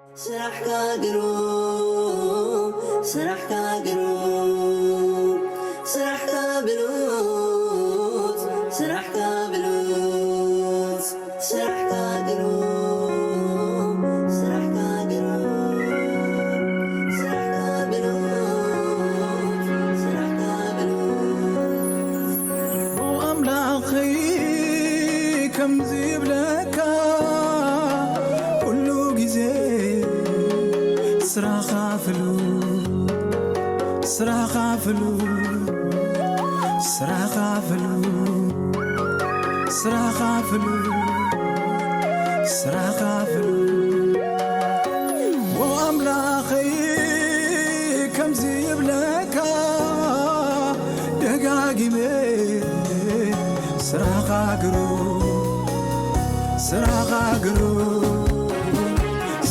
ስራሕካ ግሩም፣ ስራሕካ ግሩም፣ ስራሕካ ብሉጽ፣ ስራሕካ ብሉጽ፣ ስራሕካ ግሩም፣ ስራሕካ ግሩም፣ ስራሕካ ብሉጽ፣ ስራሕካ ብሉጽ። ኣምላኸይ ከምዚ ይብለካ ኩሉ ግዜ ስራኻ ፍሉ፣ ስራኻ ፍሉ፣ ስራኻ ፍሉ፣ ስራኻ ፍሉ፣ ስራኻ ፍሉ። ኣምላኸይ ከምዚ ይብለካ ደጋጊመ ስራኻ ግሩም፣ ስራኻ ግሩም፣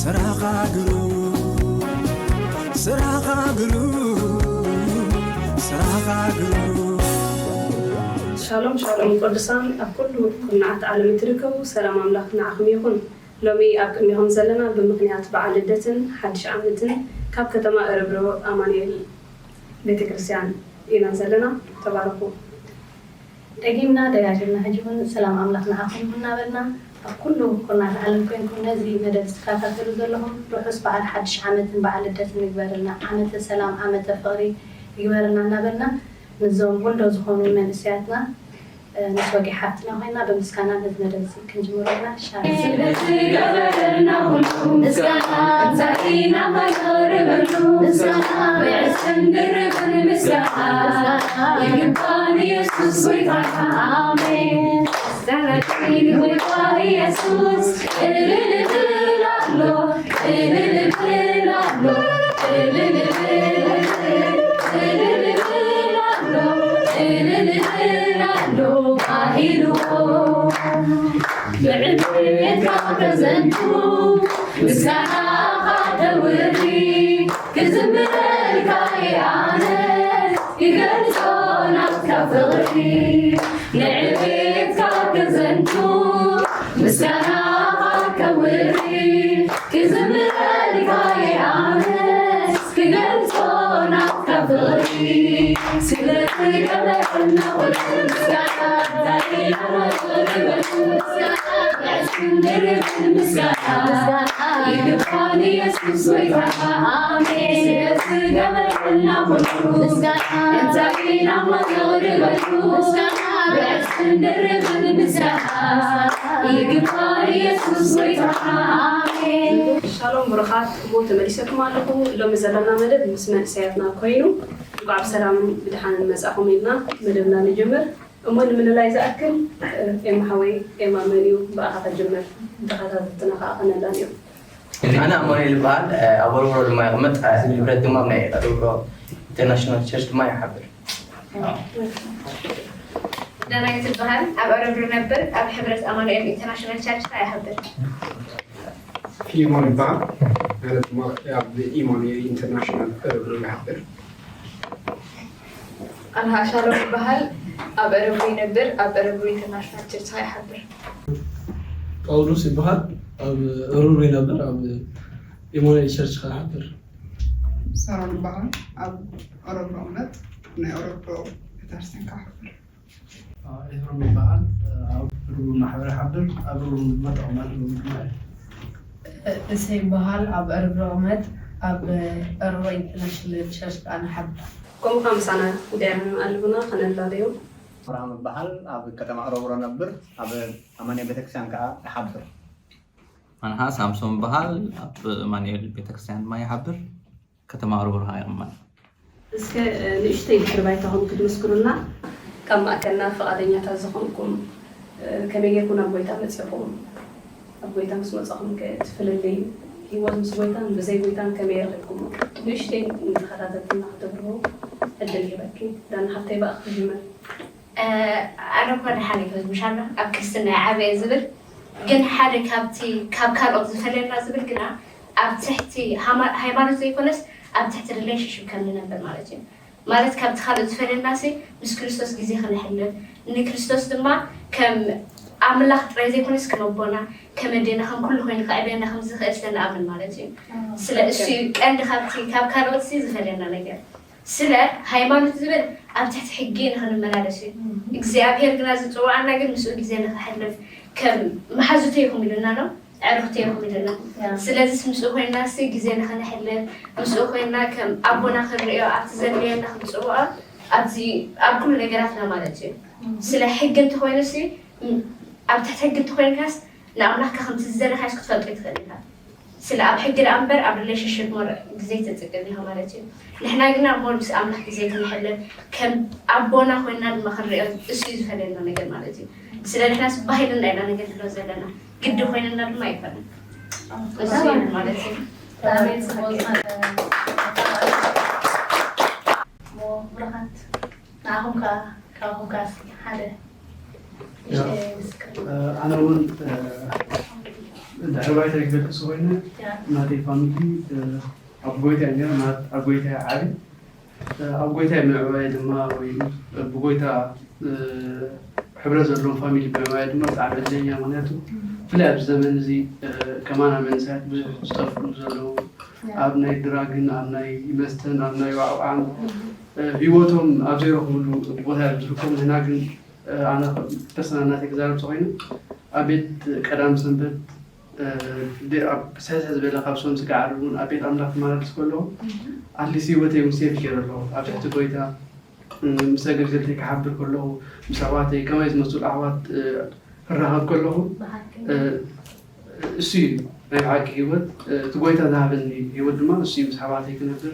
ስራኻ ግሩም፣ ስራኻ ግሩም፣ ስራኻ ግሩም። ሻሎም ሻሎም ቅዱሳን ኣብ ኩሉ ኩርናዓት ዓለም እትርከቡ ሰላም ኣምላኽ ንዓኹም ይኹን። ሎሚ ኣብ ቅድሚኹም ዘለና ብምኽንያት በዓል ልደትን ሓድሽ ዓመትን ካብ ከተማ እርብሮ ኣማኑኤል ቤተክርስትያን ኢና ዘለና። ተባረኹ። ደጊምና ደጋጊምና ሕጂ እውን ሰላም ኣምላኽ ንዓኹም ይኹን እናበልና ኣብ ኩሉ ኩርናዓት ዓለም ኮይንኩም ነዚ መደብ ትከታተሉ ዘለኹም ርሑስ በዓል ሓድሽ ዓመትን በዓል ልደትን ይግበረልና። ዓመተ ሰላም ዓመተ ፍቕሪ ይግበረልና እናበልና ምስዞም ወልዶ ዝኾኑ መንእሰያትና ምስ ወግዒ ሓፍትና ኮይና ብምስጋና ነዚ መደብ እዚ ክንጅምሮ ኢና። ሻሎም። ስለዝገበረልና ኩሉ ምስጋና እንታይ ኢና ከነቕርበሉ? ምስጋና ብዕስን ድርብን ምስጋና ይግባእ ንየሱስ ጎይታና። ኣሜን። ምስጋና ይግባእ ንየሱስ። እልል እልል ኣሎ፣ እልል እልል ኣሎ፣ እልል እልል፣ እልል እልል ኣሎ፣ እልል እልል ኣሎ፣ ኣሂልዎ ብዕቤትካ ከዘንቱ ምስጋናኻ ደውሪ ክዝምረልካ እየ ኣነ ክገልጾ ናትካ ፍቕሪ። ንዕቤትካ ክዘንቱ ምስጋናኻ ከውሪ ክዝምረልካ እየ ኣነስ ክገልጾ ናትካ ፍቕሪ። ስለዝገበረልና ኩሉ ምስጋና ዛሬ ምስጋና ይግባእ ንየሱስ ጎይታና። ኣሜን። ስለዝገበረልና ኩሉ ምስጋና እንታይ ኢና ከነቕርበሉ? ምስጋና ብዕስን ድርብን ምስጋና ይግባእ ንየሱስ ጎይታና። ኣሜን። ሻሎም ብሩኻት፣ እሞ ተመሊሰኩም ኣለኹ። ሎሚ ዘለና መደብ ምስ መንእሰያትና ኮይኑ እንኳዕ ብሰላምን ብድሓንን መጻኹም ኢልና መደብና ንጅምር። እሞ ንምልላይ ዝኣክል ኤማ ሓወይ፣ ኤማ መን እዩ ብኣኻ ከጅምር፣ ተኸታተልትና ከዓ ከነላልዮም። ኣነ ኣማኑኤል ይበሃል። ኣብ ወርወሮ ድማ ይቕመጥ። ሕብረት ድማ ናይ ወርወሮ ኢንተርናሽናል ቸርች ድማ ይሓብር። ዳናይት ይበሃል። ኣብ ኣረብሩ ነብር። ኣብ ሕብረት ኣማኑኤል ኢንተርናሽናል ቸርች ከዓ ይሓብር። ፊሊሞን ይበሃል። ኣነ ድማ ኣብ ኢማኑኤል ኢንተርናሽናል ኣረብሩ ይሓብር። ኣነ ሻሎም ይበሃል። ኣብ ኣረብሩ ይነብር። ኣብ ኣረብሩ ኢንተርናሽናል ቸርች ከዓ ይሓብር። ጳውሎስ ይበሃል። ኣብ ኣረብሩ ይነብር። ኣብ ኢማኑኤል ቸርች ከዓ ይሓብር። ሳሮን ይበሃል። ኣብ ኣረብሩ እቕመጥ። ናይ ኣረብሩ ቤተክርስትያን ከዓ ይሓብር። ኤፍሬም ይበሃል። ኣብ ሩብ ማሕበር ይሓብር። ኣብ ሩብ ድማ ተቐማጢ ሩብ ድማ እየ። እሰይ ይበሃል። ኣብ ኣረብሩ እቕመጥ። ኣብ ኣረብሩ ኢንተርናሽናል ቸርች ከዓ ንሓብር። ከምኡ ከዓ ምሳና ደያኑ ኣለዉና ከነላለዮም። ኣብርሃም ይበሃል። ኣብ ከተማ ኣረብሩ ነብር። ኣብ ኣማኑኤል ቤተክርስትያን ከዓ ይሓብር። ኣንሃ ሳምሶም ይበሃል። ኣብ ኣማኑኤል ቤተክርስትያን ድማ ይሓብር። ከተማ ኣረብሩ ከዓ ይቕመጥ። እስከ ንእሽተይ ድሕሪ ባይታኹም ክትምስክሩልና። ካብ ማእከልና ፍቓደኛታት ዝኾንኩም፣ ከመይ ጌርኩም ናብ ጎይታ መጺኹም? ኣብ ጎይታ ምስ መጻኹም ከ እቲ ፍልልይ ህይወት ምስ ጎይታን ብዘይ ጎይታን ከመይ ረኺብኩሞ? ንእሽተይ ንተኸታተልትና ከተብርሁ ዕድል ሂበኪ። ዳና ሓፍተይ ብኣኺ ክጅምር። ኣነ እኳ ደሓን እየ፣ ምሻና ኣብ ክርስትና ይዓበየ ዝብል ግን ሓደ ካብቲ ካብ ካልኦት ዝፈልየና ዝብል ግና ኣብ ትሕቲ ሃይማኖት ዘይኮነስ ኣብ ትሕቲ ሪሌሽንሽፕ ከም ንነብር ማለት እዩ። ማለት ካብቲ ካልኦት ዝፈልየና ሲ ምስ ክርስቶስ ግዜ ክነሕልፍ ንክርስቶስ ድማ ከም ኣምላኽ ጥራይ ዘይኮነስ ከም ኣቦና፣ ከም ኣዴና፣ ከም ኩሉ ኮይኑ ከዕብየና ከም ዝኽእል ስለ ንኣምን ማለት እዩ። ስለ እሱ እዩ ቀንዲ ካብቲ፣ ካብ ካልኦት ሲ ዝፈልየና ነገር። ስለ ሃይማኖት ዝብል ኣብ ትሕቲ ሕጊ ንኽንመላለስ እዩ። እግዚኣብሔር ግና ዝጽውዓና ግን ምስኡ ግዜ ንኽሕልፍ ከም መሓዙተ ይኹም ኢሉና ነው፣ ኣዕሩኽተ ይኹም ኢሉና። ስለዚህ ምስኡ ኮይና ሲ ግዜ ንኽንሕልፍ፣ ምስኡ ኮይና ከም ኣቦና ክንርእዮ፣ ኣብቲ ዘድልየና ክንጽውዖ፣ ኣብዚ ኣብ ኩሉ ነገራትና ማለት እዩ። ስለ ሕጊ እንተኾይኑ ሲ ኣብ ትሕቲ ሕጊ እንተኾይንካስ ንኣምላኽካ ከምቲ ዝደለኻዮስ ክትፈልጦ ይትኽእል ኢኻ። ስለ ኣብ ሕጊ ደኣ እምበር ኣብ ሪሌሽንሽፕ ሞር ግዜ ተጽቅም ኢኻ ማለት እዩ። ንሕና ግና ሞር ምስ ኣምላኽ ግዜ ክንሕልፍ ከም ኣቦና ኮይና ድማ ክንሪኦ እሱ እዩ ዝፈልየና ነገር ማለት እዩ። ስለ ንሕናስ ባህልና ኢና ነገልግሎ ዘለና፣ ግዲ ኮይንና ድማ ኣይኮነን። እሱ እዩ ማለት እዩ። ብጣዕሚ ጽቡቕ ዝኾነ ኣተባባሪ። እሞ ብሩኻት ንዓኹም ከኣ ካብኹም ከኣ እስኪ ሓደ ንእሽተይ ምስክር። ኣነ እውን ድሕሪ ባይታ ክገልጽ ኮይኑ ናተይ ፋሚሊ ኣብ ጎይታ እያ ነይራ፣ ማለት ኣብ ጎይታ እያ ዓብዩ። ኣብ ጎይታ ምዕባይ ድማ ወይ ብጎይታ ሕብረት ዘለዎም ፋሚሊ ብምዕባይ ድማ ብጣዕሚ ዕድለኛ፣ ምክንያቱ ብፍላይ ኣብዚ ዘመን እዚ ከማና መንእሰያት ብዙሕ ዝጠፍኡ ዘለዉ ኣብ ናይ ድራግን ኣብ ናይ መስተን ኣብ ናይ ዋዕዋዕን ህይወቶም ኣብ ዘይረኽብሉ ቦታ እዮም ዝርከቡ። ንሕና ግን ኣነ ፐርሰናል ናተይ ክዛረብ ተኮይኑ ኣብ ቤት ቀዳም ሰንበት ኣብ ስሕስሕ ዝበለ ካብ ሶም ስጋ ዓርቢ እውን ኣብ ቤት ኣምላኽ ክመላለስ ከለኹ ኣትሊስት ህይወተይ እውን ሴፍ ገይረ ኣለኹ። ኣብ ትሕቲ ጎይታ ምስ ኣገልገልተይ ክሓብር ከለኹ ምስ ኣሕዋተይ ከማይ ዝመስሉ ኣሕዋት ክራኸብ ከለኹ እሱ እዩ ናይ ብሓቂ ህይወት። እቲ ጎይታ ዝሃበኒ ህይወት ድማ እሱ እዩ። ምስ ኣሕዋተይ ክነብር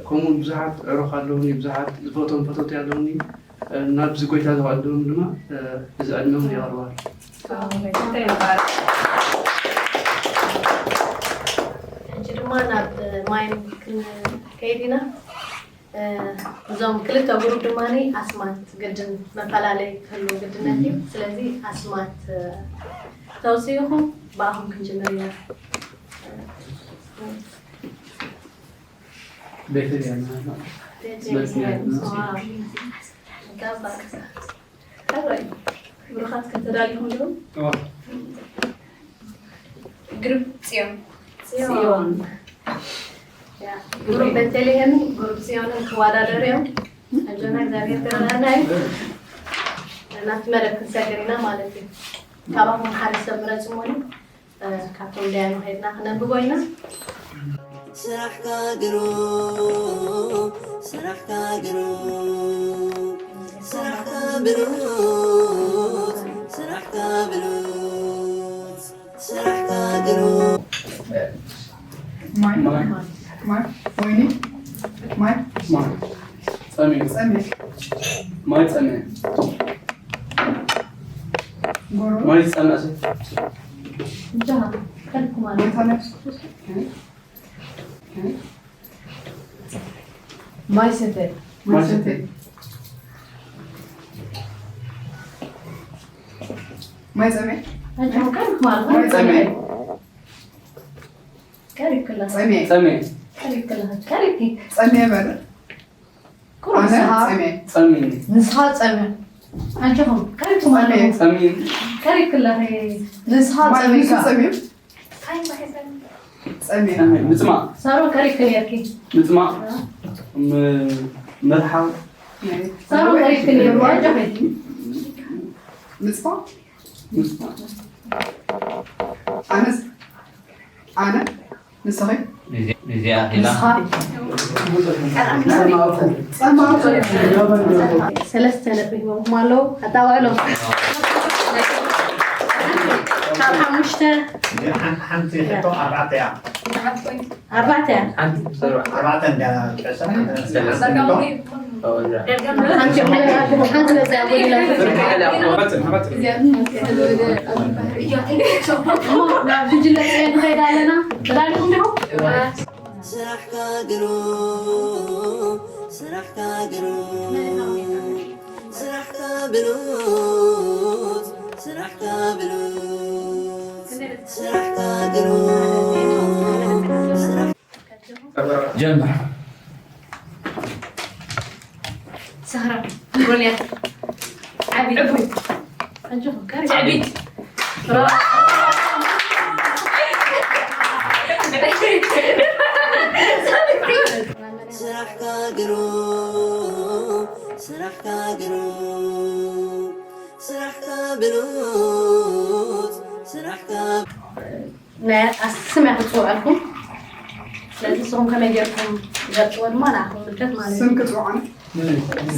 ከምኡ እውን ብዙሓት ኣዕሩኽ ኣለውኒ፣ ብዙሓት ዝፈትዎም ፈተውቲ ኣለውኒ። ናብዚ ጎይታ ዘውዓልዎም ድማ እዚ ዕድመ እውን የቕርባሉ። ሕጂ ድማ ናብ ማይም ክንከይድ ኢና። እዞም ክልተ ግሩፕ ድማ ኣስማት ግድን መፈላለይ ክህሉ ግድነት እዩ። ስለዚ ኣስማት ተውፅኡ ኢኹም፣ ብኣኹም ክንጅምር ኢና። ቤተልሔም። ቤተልሔም። ቤተልሔም። ዋው። ጋባር። ካባይ ብሩኻት ከም ተዳሊኹም ዲኹም? እዋ። ግሩፕ ጽዮን። ጽዮን። ጽዮን። ያ፣ ግሩፕ ቤተልሔምን ግሩፕ ጽዮንን ክወዳደሩ እዮም። ኣጆና፣ እግዚኣብሔር ክረዳና እዩ። ናብቲ መደብ ክንሰግር ኢና ማለት እዩ። ካባኹም ሓደ ሰብ ምረጹ እሞ፣ እ፣ ካብቶም ደያኑ ከይድና ክነንብቦ ኢና። ስራሕካ ግሩም፣ ስራሕካ ግሩም፣ ስራሕካ ብሉጽ፣ ስራሕካ ብሉጽ፣ ስራሕካ ግሩም። ማይ፣ ማይ። ማይ፣ ወይኒ፣ ማይ። ማይ። ጸሜ። ጸሜ። ማይ ጸሜ። ጎሮ። ማይ ጸሜ። እንጃ፣ ከልኩማ። ማይ ጸሜ። ማይ ሰተ። ማይ ሰተ። ማይ ጸሜ። ኣጆ፣ ቀሪብኩም ኣሎ። ማይ ጸሜ። ቀሪብክላ። ጸሜ። ጸሜ። ቀሪብክላ። ቀሪብኪ። ጸሜ በል። ኩሉ ኣነ ንስኻ። ጸሜ። ጸሜ። ንስኻ ጸሜ። ኣጆኹም፣ ቀሪብኩም ኣሎ። ጸሜ። ቀሪብክላ። ንስኻ ማይ ጸሜ ንሱ ኢኻ። ጸሜ። ጸሜ። ምጽማእ። ሳሮን ከሪክን ነርኪ። ምጽማእ። ም-፣ ምርሓው። ሳሮን ከሪክን ነርኪ። ኣጆኺ። ምጽማእ። ምጽማእ። ኣነስ፣ ኣነ፣ ንስኺ? ንዚ-፣ ንዚኣ ኺላ። ንስኻ? ሰለስተ ነጥቢ ሂቦምኩም ኣለዉ። ኣጣውዕሎም። ካብ ሓሙሽተ። ሓንቲ፣ ሓንቲ ሕቶ ኣርባዕተ እያ። ኣርባዕተ እያ። ሓንቲ ብዛዕባ ኣርባዕተ እንድያ ትሕሰብ። ሓንቲ፣ ሓንቲ፣ ሓንቲ ነጥቢ እያ ጎዲላ። እሞ ናብ ጉጅለ ጽዮን ንኸይድ ኣለና። ተዳሊኹም ዲኹም? ስራሕካ ግሩም፣ ስራሕካ ግሩም፣ ስራሕካ ብሉጽ፣ ስራሕካ ብሉጽ፣ ስራሕካ ግሩም፣ ስራሕ-፣ ጀምር። ሰኽራም፣ ብሮንያት፣ ዓቢ፣ ዕቡይ። ትዕቢት። ስራሕካ ግሩም፣ ስራሕካ ግሩም፣ ስራሕካ ብሉጽ፣ ስራሕካ ናይ ኣስም እያ ክትፅውዐልኩም። ስለዚ ንስኹም ከመይ ጌርኩም ትገልፅዎ ድማ ንዓኹም ምልከት ማለት እዩ። ስም ክፅውዓን?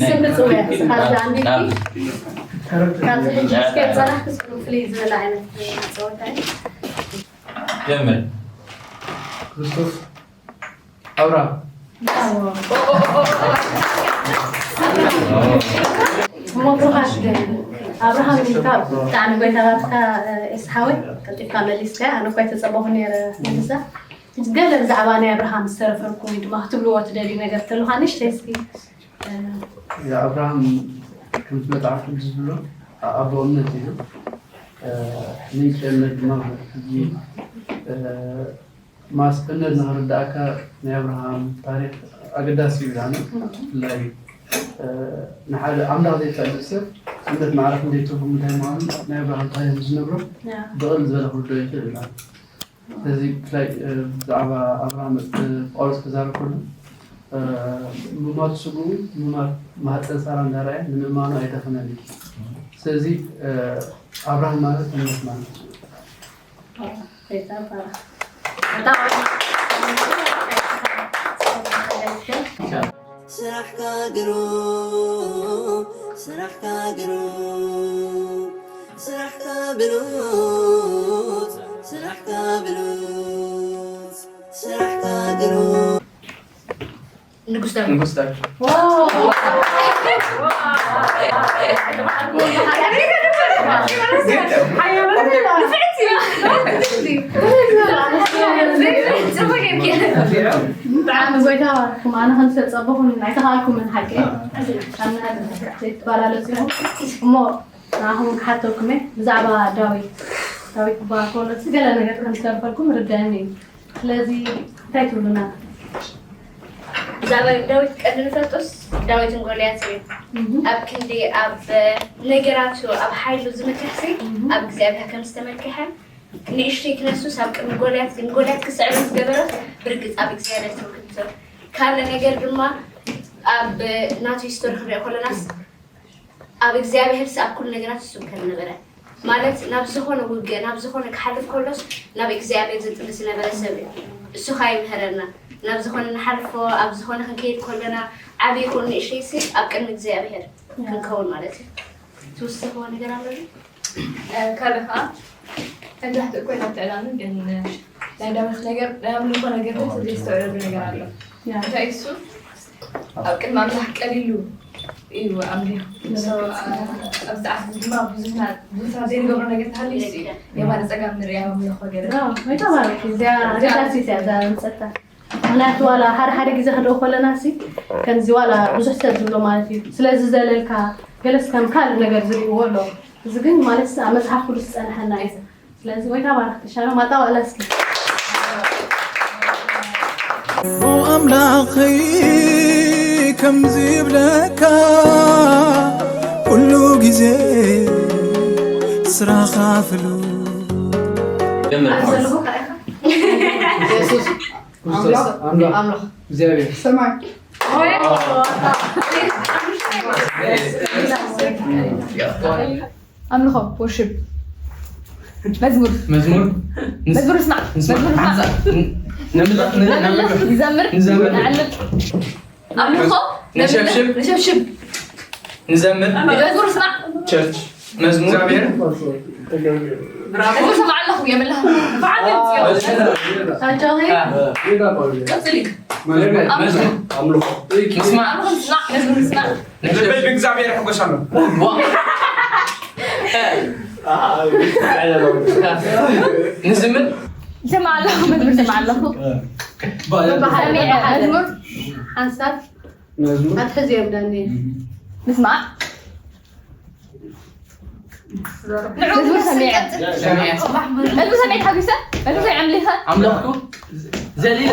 ስም ክፅውዕ እያ። ንስኻ ኣብዚ ኣንቢብኪ፣ ካብዚ ሕጂ እስከ ዝፀናሕኪ ስም ፍልይ ዝበለ ዓይነት ፀወታ እዩ። ጀምር። ክርስቶስ ኣብርሃም። እሞ ብሩኻት ግን ኣብርሃም ኢልካ ብጣዕሚ ጎይታ ባርካ፣ ኤስሓወይ ቀልጢፍካ መሊስካ። ኣነ እኳ ኣይተጸበኹ ነይረ ምልሳ። ገለ ብዛዕባ ናይ ኣብርሃም ዝተረፈርኩም ወይ ድማ ክትብልዎ ትደልዩ ነገር ተሎ ንእሽተይ እስኪ። የኣብርሃም ከምቲ መጽሓፍ ቅዱስ ዝብሎ ኣቦ እምነት እዩ። ምንጪ እምነት ድማ ሕጂ ማስ እምነት ንኽርዳእካ ናይ ኣብርሃም ታሪኽ ኣገዳሲ እዩ ብጣዕሚ። ብፍላይ ንሓደ ኣምላኽ ዘይፈልጥ ሰብ እምነት ማዕረ ክንደይ ትርጉም እንታይ ምዃኑ ናይ ኣብርሃም ታሪኽ ምስ ዝነግሮ ብቕል ዝበለ ክርድኦ ይኽእል ይብላል። ስለዚ ብፍላይ ብዛዕባ ኣብርሃም ጳውሎስ ክዛረብ ከሎ ምማት ስግኡ ምማት ማህፀን ሳራ እንዳረኣየ ንምእማኑ ኣይደኸመን እዩ። ስለዚ ኣብርሃም ማለት እምነት ማለት እዩ። ስራሕካ ግሩም፣ ስራሕካ ግሩም፣ ስራሕካ ብሉጽ፣ ስራሕካ ብሉጽ፣ ስራሕካ ግሩም። ንጉስ ዳዊት። ንጉስ ዳዊት። ብጣዕሚ ጎይታ ባርኩም። ኣነ ከም ዝተጸበኹም ኣይተኻእልኩምን ሓቂ። ኣብ ንኣድ ዘይትባላለጹ ኢኹም። እሞ ንኣኹም ክሓተኩም እየ ብዛዕባ ዳዊት። ዳዊት ክበሃል ከሎ እቲ ገለ ነገር ከም ዝተርፈልኩም ርዳእኒ እዩ። ስለዚ እንታይ ትብሉና? ብዛዕባ ዳዊት ቀንዲ ንፈልጦስ ዳዊትን ጎልያትን እዩ። ኣብ ክንዲ ኣብ ነገራቱ ኣብ ሓይሉ ዝምክሕሲ ኣብ እግዚኣብሔር ከም ዝተመክሐ ንእሽተይ ክነሱስ ኣብ ቅድሚ ጎልያት ግን ጎልያት ክስዕር ዝገበረት ብርግጽ ኣብ እግዚኣብሔር ትምክቶ። ካልእ ነገር ድማ ኣብ ናቱ ሂስቶሪ ክንሪኦ ከለናስ ኣብ እግዚኣብሔር ኣብ ኩሉ ነገራት ዝስብከል ነበረ። ማለት ናብ ዝኾነ ውግእ ናብ ዝኾነ ክሓልፍ ከሎስ ናብ እግዚኣብሔር ዝጥምት ዝነበረ ሰብ እዩ። እሱ ኸኣ ይምህረና። ናብ ዝኾነ ንሓልፎ ኣብ ዝኾነ ክንከይድ ከሎና ዓብዪ ይኹን ንእሽተይ ሲ ኣብ ቅድሚ እግዚኣብሔር ክንከውን ማለት እዩ። ትውስኽዎ ነገር ኣሎ? ካልእ ከዓ መብዛሕትኡ እኮ ኢና ተዕላሚ ግን ናይ ዳዊት ነገር ናይ ኣምልኮ ነገር ግን ዘይስተውዕለሉ ነገር ኣሎ። እንታይ እሱ ኣብ ቅድሚ ኣምላኽ ቀሊሉ እዩ ኣምሊኹ። ኣብዚ ሰዓት ድማ ብዙሕና ብዙሕና ዘይንገብሮ ነገር ተሃልዩ እሱ እዩ የማነ ፀጋም ንሪኣ ኣምልኮ ገለ። ወይ ተባረኪ እዚኣ ኣገዳሲት እያ እዛ ምፀታ። ምክንያቱ ዋላ ሓደ ሓደ ግዜ ክደው ከለና ሲ ከምዚ ዋላ ብዙሕ ሰብ ዝብሎ ማለት እዩ ስለዚ ዘለልካ ገለስ ከም ካልእ ነገር ዝርእይዎ ኣሎ። እዚ ግን ማለት ኣብ መጽሓፍ ቅዱስ ዝጸንሐና እዩ። ስለዚ ጎይታ ባርክ ተሻለ ማጣ ዋላ እስኪ ኣምላኸይ ከምዚ ይብለካ ኩሉ ግዜ ስራኻ ፍሉ የሱስ ክርስቶስ ኣምላኽ እግዚኣብሔር ሰማይ ኣምልኾ ወርሽፕ መዝሙር መዝሙር መዝሙር ስማዕ መዝሙር ስማዕ ነምልኽ ነምልኽ ይዘምር ንዘምር ንዓልም ኣምልኾ ነሸብሽብ ንሸብሽብ ንዘምር መዝሙር ስማዕ ቸርች መዝሙር መዝሙር ስማዕ ኣለኹ የምልኻ ንፋዓት የምፅኦ ቀፅሊ መዝሙር ኣምልኾ ስማዕ ኣምልኾ ስማዕ መዝሙር ስማዕ ነሸብሽብ ብእግዚኣብሔር ይሕጎስ ኣሎ። ንዝምር ይሰማዕ ኣለኹ መዝሙር ይሰማዕ ኣለኹ ሰሚዐ መዝሙር ሓንሳብ ኣትሕዝዮም ዳኒ ምስማዕ መዝሙር ሰሚዐ መዝሙር ሰሚዐ ሓጒሰ መዝሙር ሰሚዐ ኣምሊኸ ኣምለኽኩ ዘሊለ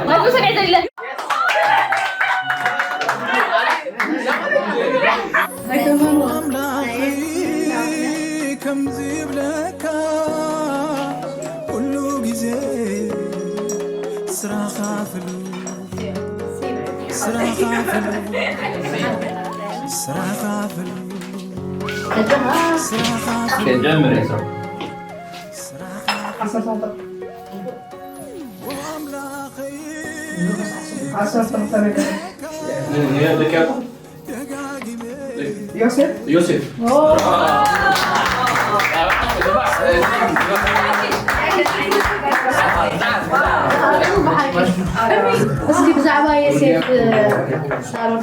መዝሙር ሰሚዐ ዘሊለ ኣምላኸይ ክንጀምር እየ ሰብ። ዮሴፍ። ዮሴፍ። እስኪ ብዛዕባ ዮሴፍ ሳሮን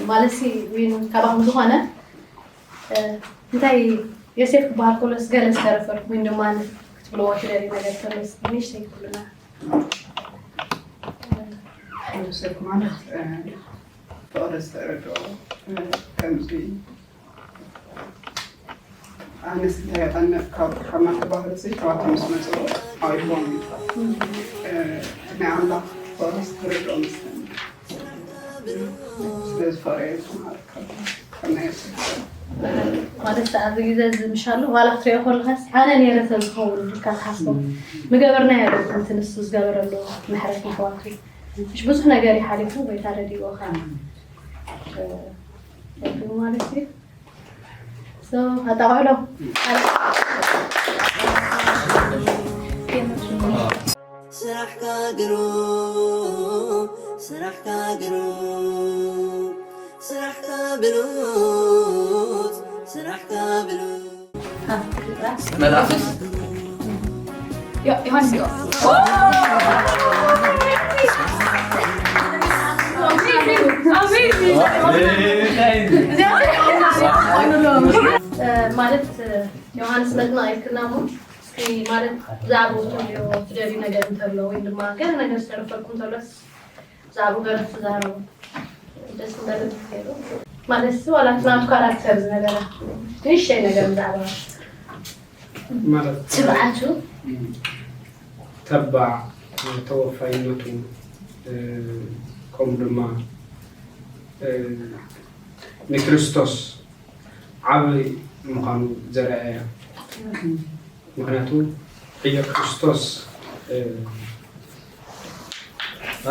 ማለት ሲ ዊኑ ካባኹም ዝኾነ እንታይ ዮሴፍ ክበሃል ከሎስ ገለ ዝተረፈርኩም ወይ ድማ ክትብልዎ ትደልዩ ነገር ከሎስ ንእሽተይ ክትብሉና። ዮሴፍ ማለት ፍቕሪ ዝተረድኦ ከምዚ ኣነስ እንታይ የቐንእ ካብ ማተ ባህርሲ ካብኣቶም ምስ መፅኡ ሓዊቦም ናይ ኣምላኽ ፍቕሪ ዝተረድኦ መስለኒ። ስለዚ ፍቕሪ እየ ዝመሃር ካብ ናይ ዮሴፍ። ማለት ኣብዚ ግዜ እዚ ምሻሉ ዋላ ክትሪኦ ከለኻስ ኣነ ነይረ ተዝኸውን ኢልካ ትሓስቦ ምገበርናዮ ዶ እቲ ንሱ ዝገበረሉ ምሕረት ንሕዋቱ እሽ ብዙሕ ነገር እዩ ሓሊፉ ጎይታ ረዲእዎ ኸዓ ማለት እዩ። ኣጣቕዕሎ ስራሕካ ግሩም ስራሕካ ግሩም ስራሕካ ብሉጽ ስራሕካ ብሉጽ መልኣክስ ዮሃንስ ማለት ዮሃንስ መጥምቕ ኢልክና እሞ እስኪ ማለት ብዛዕባኡ ትብልዮ ትደልዩ ነገር እንተሎ ወይ ድማ ገለ ነገር ዝተረፈኩም እንተሎስ ብዛዕባኡ ገለ ትዛረቡ ደስ ዝበለ ማለት ሲ ዋላ ናቱ ካራክተር ዝነበረ ንእሽተይ ነገር ብዛዕባ ማለት ትብዓቱ ተባዕ ተወፋይነቱ ከምኡ ድማ ንክርስቶስ ዓቢ ምዃኑ ዘርኣየ ምኽንያቱ ሕዮ ክርስቶስ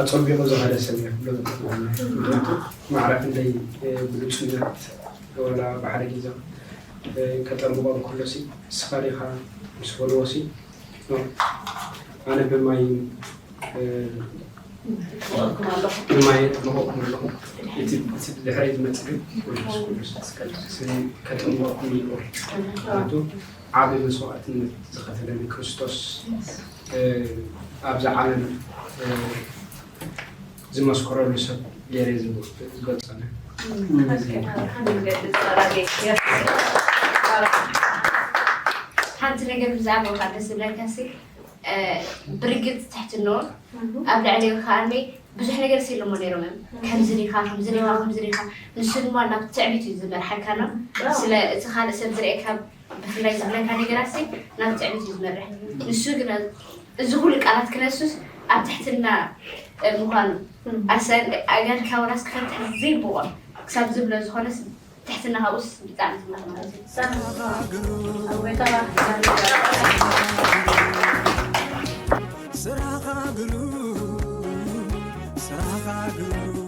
ኣጸቢቑ ዝኸደ ሰብ እየ ክብሎ ዝኽእል ምኽንያቱ ማዕረ ክንደይ ብሉጽነት ወላ ብሓደ ግዜ ከጠምቖ እንከሎ ሲ እስኻ ዲኻ ምስ በልዎ ሲ ኣነ ብማይ ብማይ የጥምቐኩም ኣለኹ እቲ ድሕረይ ዝመጽእ ግን መንፈስ ቅዱስ ከጥምቐኩም እዩ ምኽንያቱ ዓቢ መስዋእትነት ዝኸፈለኒ ክርስቶስ ኣብዚ ዓለም ዝመስከረሉ ሰብ ገይረ ዝገልጸኒ። ሓንቲ ነገር ብዛዕባ ደስ ዝብለካ ሲ ብርግጽ ትሕትንኦ ኣብ ልዕሊኡ ከዓኒ ብዙሕ ነገር ሲ ኢሎሞ ነይሮም እዮም ከምዚ ዲኻ ከምዚ ዲኻ ከምዚ ዲኻ ንሱ ድማ ናብ ትዕቢት እዩ ዝመርሓካ ና ስለ እቲ ካልእ ሰብ ዝርእየካ ብፍላይ ዝብለካ ነገራት ሲ ናብ ትዕቢት እዩ ዝመርሕ ንሱ ግን እዚ ኩሉ ቃላት ክነሱስ ኣብ ትሕትና ምዃኑ ኣሰን ኣጋር ካብ ራስ ክፈትሕ ዘይብቆ ክሳብ ዝብሎ ዝኾነስ ትሕትና ካብኡስ ብጣዕሚ ትምህርቲ ማለት እዩ። ስራኻ ግሩም ስራኻ ግሩም